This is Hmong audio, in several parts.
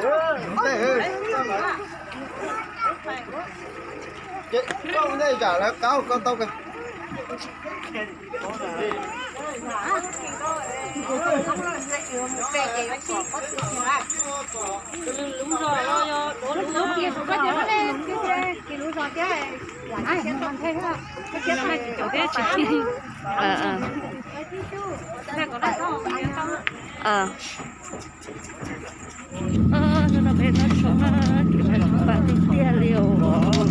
Koj ua ntej yam lawv qab koj tau. Hnub no peb noj tshoob na, kev noj tshoob pab tiag tiag li os.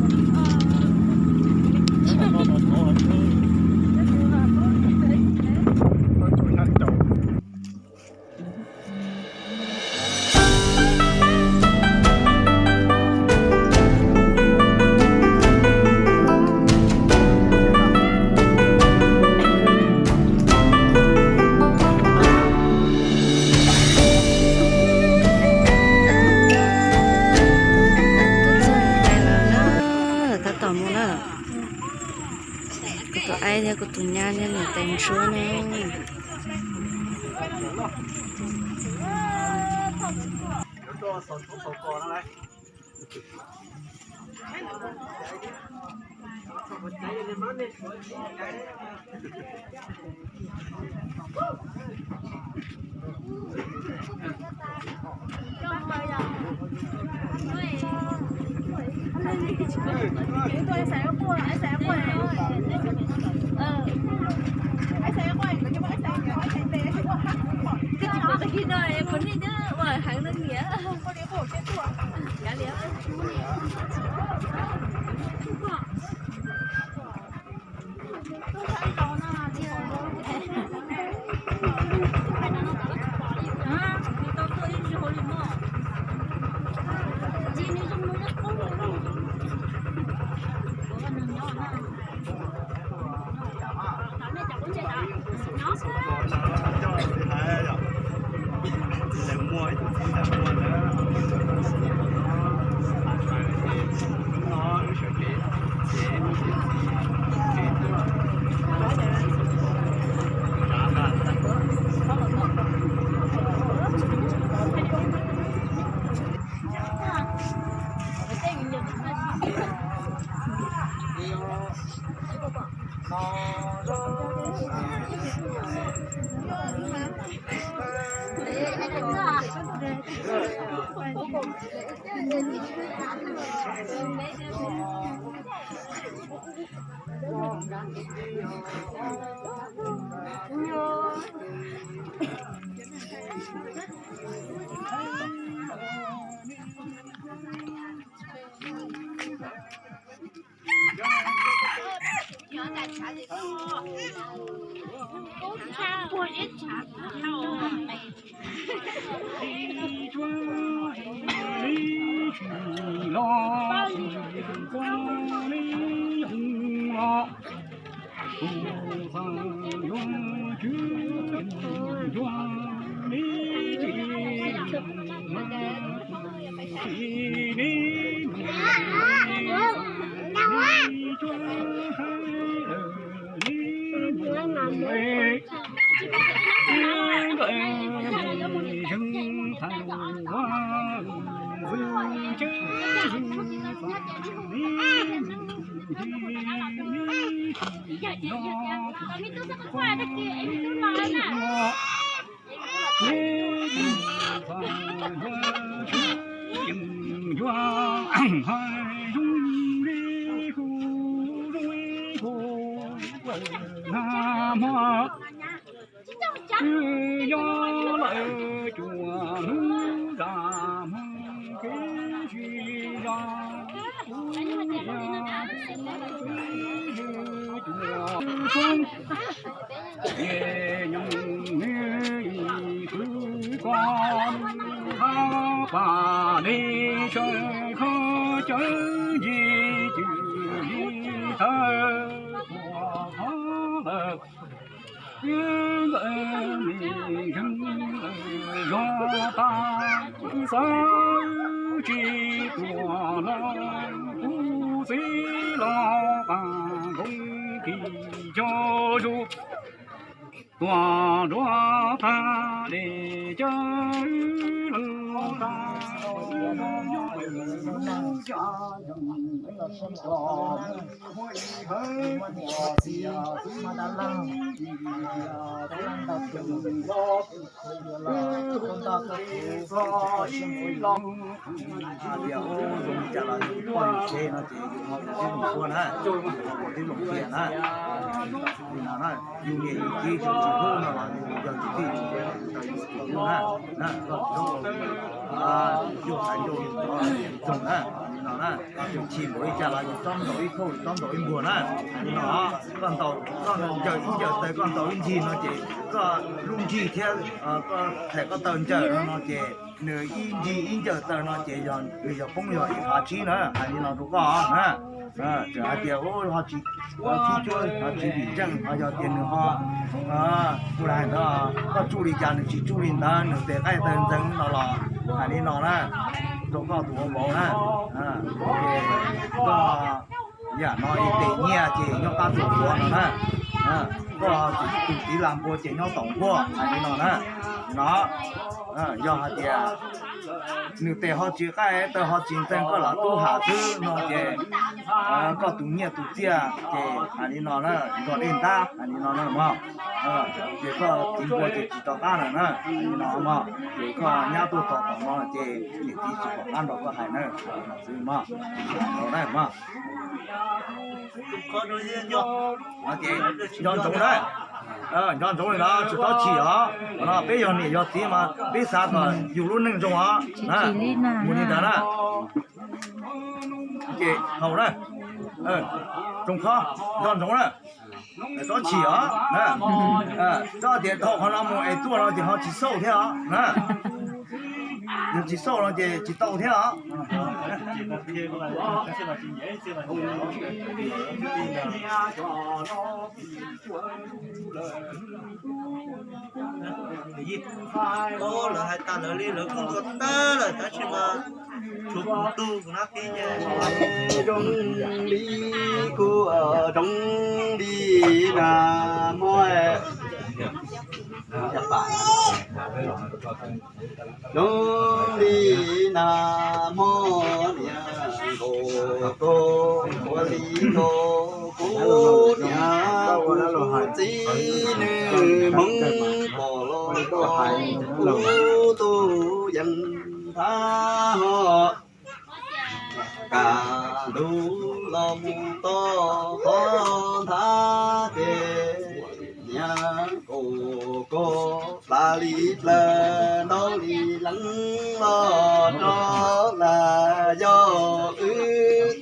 Tab tom mus na. Kuv tus aib thiab kuv tus nyab nyob ntawm tais ntsuab na. Nyob lawm cuag hnub zam hmo kev sib zog, cuag txoob ces nyob nws kwv koj hab pas dej saw kho cawv nce cwm li thawj ua hov lawm. Ntawm me zeeg zog tas xav tsis tuaj los kuv txiv los pas nkoos kis cog zus tuaj nruab tag dej cawv los tas. Tias ub zoo li cas los yus poj yus tsev no ces yus ho yus tib zoo ua na, yus ho yus tib zoo tiag na. Li no na, yus niam yus txiv tsis hlub no los yus yog yus tij yus tau yus tsis hlub na, na koj tsis hlub, yus hais yus tsis txoog na. Li no na, koj tus chim npaum li cas los yus txob ntaus ib khauj yus txob ntaus ib npuag na. Li no, koj ntaus, koj ncaws ib ncaws taws koj ntaus ib ncig no ces koj lub ncig thiab koj thaim koj taw ncaws no ces nws ib ncig ib ncaws taw no ces yog nws yog poob yog ib phav tsib na. Hais li no rau koj na. Txawm hais tias ho tsis, ho tsis cuab ho tsis vim zeej ho yog tias nws ho, kuv hais ntawd, koj tsuj li cas nws tsis tsuj li ntawd, nws tes qaij taw ntxeev no los hais li no na, rau koj tus ua vauv na. Ces koj yam no ib tes nyiaj ces nyob qab txuas tuav no na, koj tus txiv lam npua ces nyob tom nkuaj hais li no na. No, yog hais tias nws tes ho tsis qaij taw ho tsis ntxeev koj lam tub ham xwb no ces koj tus nyiaj tus txiaj ces hais li no na, nrog dej ntab hais li no na mog. Ces koj txiv npua ces tsis rov qab lawm na, hais li no mog. Ces koj nyab tuaj txog tom no ces niam txiv tsis pom qab nrog koj hais na, xwb mog. Nco ntsoov na, nco ntsoov li no tsis txhob chim os. Qhov no peb yog niam yog txiv mas peb xav kom yus lub neej zoo os. Mus li ntawd na. Ces haus na, zoo qhov, nco ntsoov na, txhob chim os. Txhob tias dhau qhov no mus es tuaj no ces ho tsis xauj thiab os na. Yog tsis xauj no ces tsis tau thiab os. Lawv hais tas lawv li lawv kuj tuaj tag lawm tab sis mas tshuav kuv tug kuv nab qib ces zoo li kuj zoo li na mog. Zoo li na mog niam nkaus koj, ua li nkaus kuv niam kuv txiv nws hmoov pom los tau kuv tus yees thab ho. Kaj ntug los mus txog qhov nthav ces niam nkaus koj plas li plaws ntau li leev los rau lawm yog wb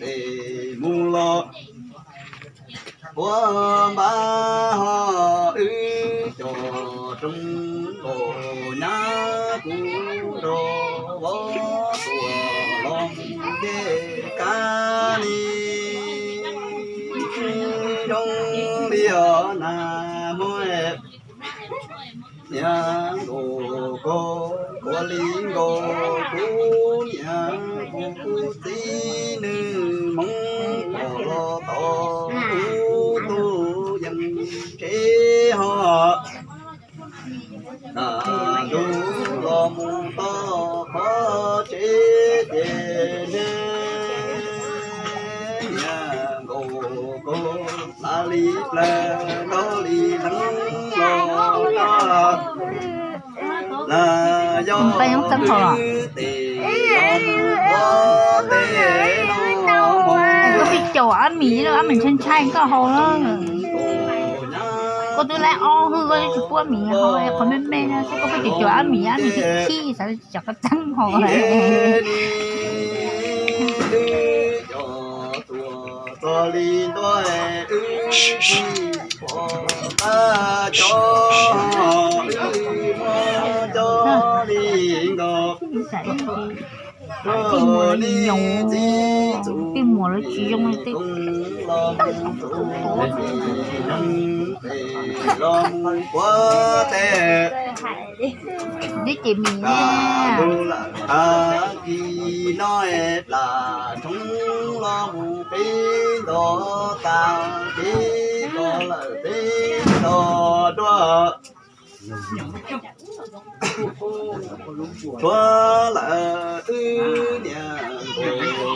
tes mus los ua npab ho wb cov rooj nkaus nyab kuv rau vauv tuam los mus nce kab li zoo li os na mog. Niam nkaus koj, ua li nkaus kuv niam kuv txiv nws hmoov pom los tau kuv tus yees tsev ho. Kaj ntug los mus txog qhov tsev ces niam nkaus koj plas li plaws ntau li leev los rau lawm yog wb tes los mus ua teb no mog. Koj pheej caum ab mis, ab mis ntshai ntshai koj haus na. Koj twb laib ob hwj koj twb tsis pub ab mis haus, qhov me me no xwb koj pheej caum caum ab mis, ab mis khib khib xav tsis tau koj txeeb haus. Txog li ntua wb tsis pom qab cov, wb muab cov li nkaus. Tej muam lawv nyob, tej muam lawv tsis zoo li tej. Los mus ua teb. Neb ces mis na. Tag kis no es plam roob los mus peb nto tas, peb nto lawm peb nto dua. Tshuav lawm wb niam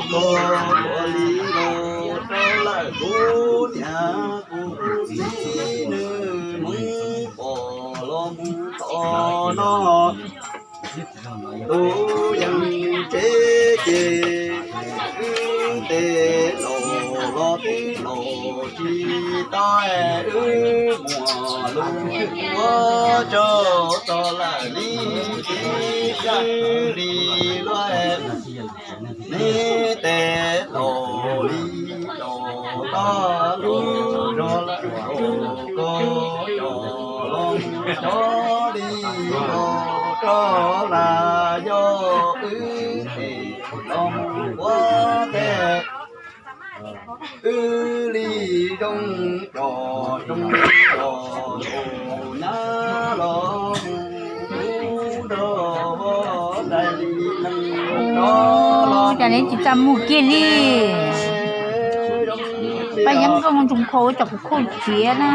nkaus, ua li nkaus rau lawm kuv niam kuv txiv, nws mus pom los mus tom no. Tus yeej tsev ces wb tes laus los twb laus tsis tau, wb muam lus ua tsaug txog lawm li, txiv xwb li luaj. Neb tes laus li laus toj lus zog lawm, ko cov los cov li ko rau las yog wb tes los ua teb. Wb li zoo cov zoo cov los nyab los mus ub nrog dais li neeg rov los. Cas neb tsis txaj muag kiag li? Paj Yeeb koj mus ntsoos kho ua cov kuv khauj tsiav na.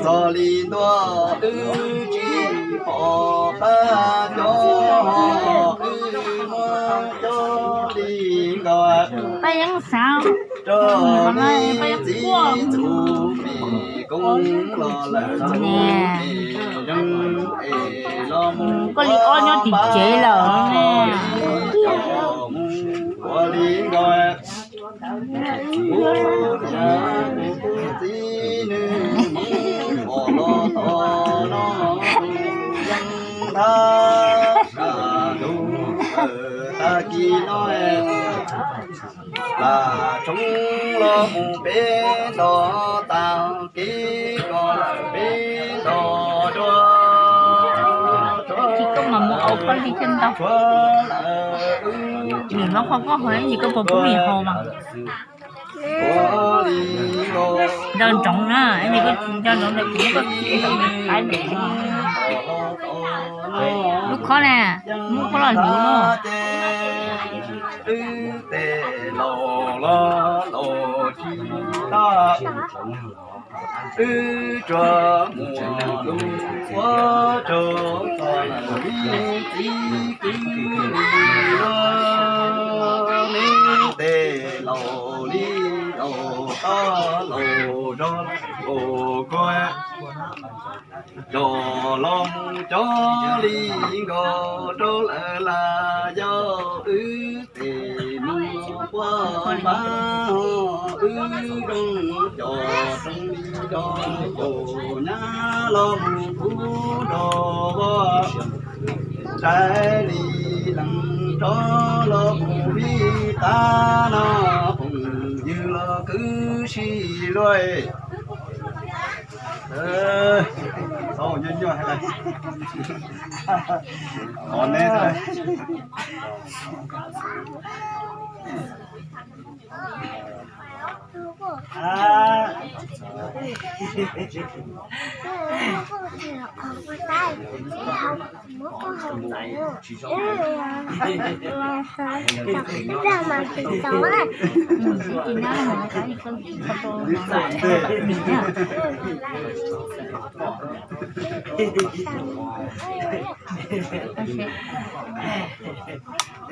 Txog li ntua wb tsis pom qab cov, wb muab cov li nkaus. Paj Yeeb xav rau nej txiv tus me koob los lawm ne. Koj li ob nyob tim tsev lawm ne. Ua li nkaus. Kuv niam kuv txiv nws mus pom los tom no, tus yeej thab, tus tawm tag kis no, plam tshoob los mus peb nto, tag kis ko lawm peb nto dua. Tsis koj mas mus au koj li thiaj ntau. Nim no qhov koj hais ib ntsis koj puas pub yim haus mas. Nco ntsoov na, ib ntsis koj tsis nco ntsoov ntawm kuv muab koj qhib ntawm me qaib ntawm lub khob na, muab koj los hliv no. Wb tes laus los laus tsis tau, wb tsuas mus lus ua tsaug txog lawm li, txiv kwv li los, neb tes laus li laus toj laus zog laus ko, cov los mus cov li nkaus rau lawm las yog wb tes mus quaj npab, wb zoo cov zoo li zoo cov nyab los mus kub rau vaj, rais li lees rov los mus vij tab no, phooj ywg los kwv sij luaj. Txhob nyuaj nyuaj hais lawm. Qhov neb xwb.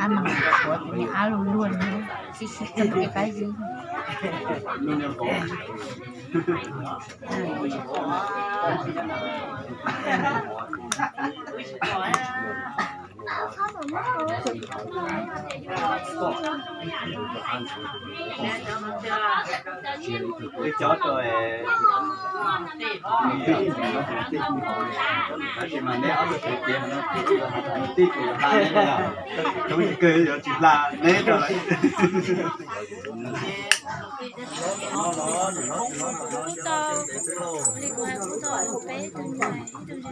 Ab mas qhuav tus niag ab luaj luaj no, sib sib txeeb tej qab zib. Wb cob rau, tab sis mas neb ob tug tij ces, tij ces hla neb, tub kawg yuav tsis hla neb rau lawm.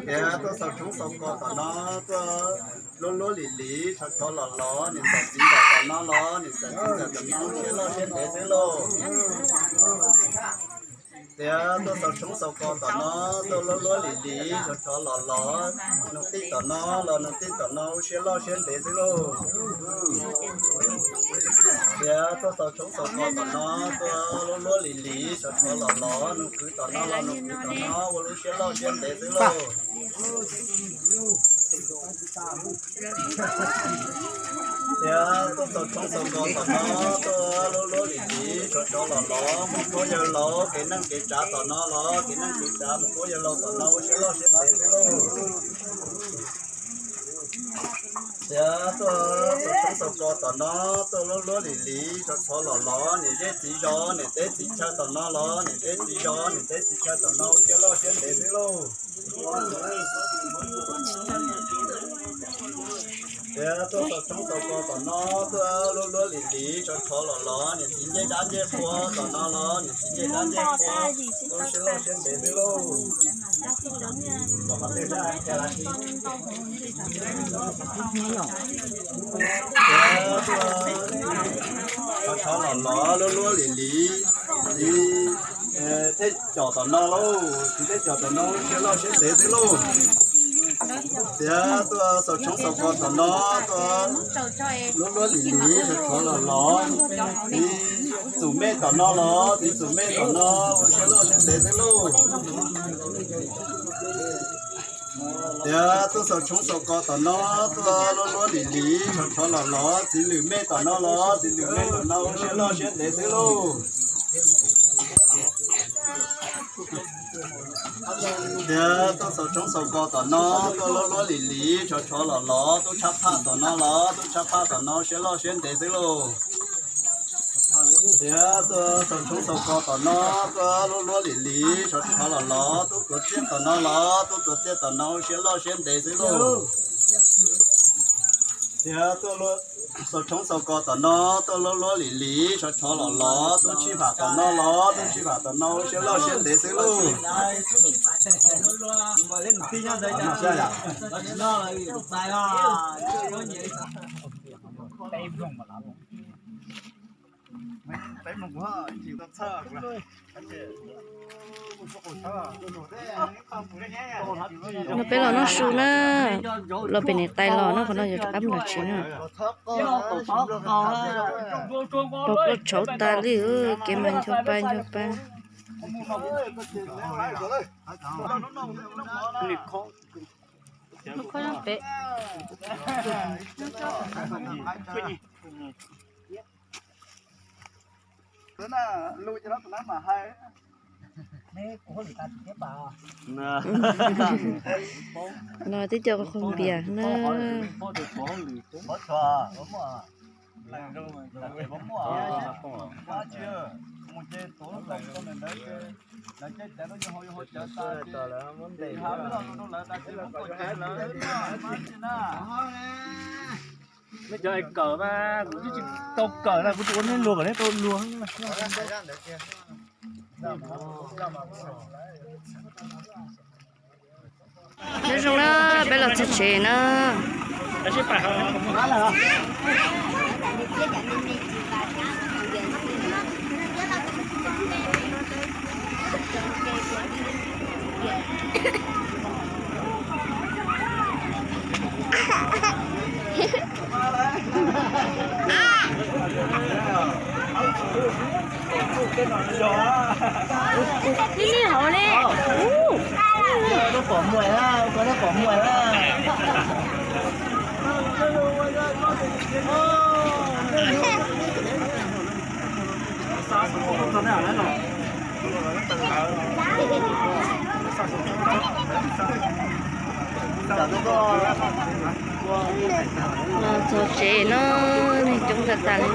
Tias tuaj xaus tshoob xaus kos tom no, tuaj luab luab lim lim, sov khov los los, niam ntxawm txiv ntxawm tom no los, niam ntxawm txiv ntxawm tom no, siab loj siab ntev xwb lauj. Tias tuaj xaus tshoob xaus kos tom no, tuaj luab luab lim lim, tshov tshov los los, nug tij tom no los nug tij tom no, ua siab loj siab ntev xwb lauj. Tias tuaj xaus tshoob xaus kos tom no, tuaj luab luab lim lim, tshov tshov los los, nug kwv tom no los nug kwv tom no, ua lub siab loj siab ntev xwb lauj. Tias tuaj xaus tshoob xaus kos tom no, tuaj luab luab lim lim, tshov tshov los los, mus puab yawg laus kev neej kev tsav tom no los kev neej kev tsav, mus puab yawg laus tom no, ua siab loj siab ntev xwb lauj. Tias tuaj xaus tshoob xaus kos tom no, tuaj luab luab lim lim, tshov tshov los los, niam zej txiv zos niam teb txiv chaw tom no los niam zej txiv zos niam teb txiv chaw tom no, ua siab loj siab ntev xwb lauj. Tias tuaj xaus tshoob xaus kos tom no, tuaj luab luab lim lim, tshov tshov los los, niam txiv ncej dab ncej qhua tom no los niam txiv ncej dab ncej qhua, ua siab loj siab ntev xwb lauj. Tshov tshov los los, luab luab lim lim, txiv thej cos tom no lauj, txiv thej cos tom no, ua siab loj siab ntev xwb lauj. Tias tuaj xaus tshoob xaus kos tom no, tuaj luab luab lim lim, tshov tshov los los, txiv txum mej tom no los txiv txum mej tom no, ua siab loj siab ntev xwb lauj. Tias tuaj xaus tshoob xaus kos tom no, tuaj luab luab lim lim, tshov tshov los los, txiv lwm mej tom no los txiv lwm mej tom no, ua siab loj siab ntev xwb lauj. Tias tuaj xaus tshoob xaus kos tom no, tuaj luab luab lim lim, tshov tshov los los, tub tshab phaj tom no los tub tshab phaj tom no, siab loj siab ntev xwb lauj. Tias tuaj xaus tshoob xaus kos tom no, tuaj luab luab lim lim, tshov tshov los los, tub tuav txiaj tom no los tub tuav txiaj tom no, siab loj siab ntev xwb lauj. Tias tuaj xaus tshoob xaus kos tom no, tuaj luab luab lim lim, tshov tshov los los, tub tshij pham tom no los tub tshij pham tom no, siab loj siab ntev xwb lauj. No peb los noj su na, los pem niam tais los noj, qhov no yuav rov qab mus los tsev na. Pom koj tshauv tas li, kev mas ncho pa ncho pa. No twb coj qhov qhov npias na. Nej cov es kawm mas kuv twb tsis tau kawm na, kuv tsis ua nej luag kom nej tau luag. Nyob zoo na, peb los txog tsev na. Ib hauv ne. Pom muag, pom muag. Los txog tsev no, neeg coob tag tag li.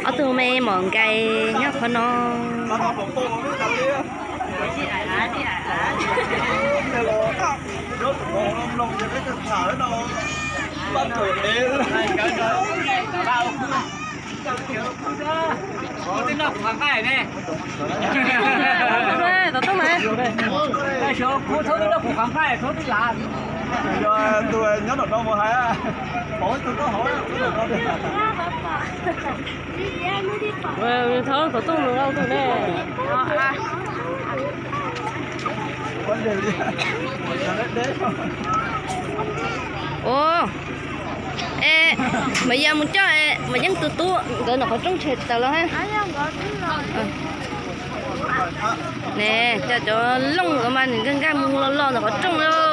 Ob tug me mom nkais nyob qhov no. Kuv twb noj kuv qhov nqaij ne. Tom tuaj mas. Kuv thaub twb noj kuv qhov nqaij, thaub twb lav. Yog tus nyob nram no mus hais, pom ib tug taub hau nyob nram no. Thov kom tuaj mus lauj tus ne. Ua, es Maiv Yaj mus coj Maiv Yeeb tus tub nkawd ntawm qhov rooj tshem tawm los hab. Ne, coj cov looj mas nkag nkag mus los los ntawm qhov rooj lauj.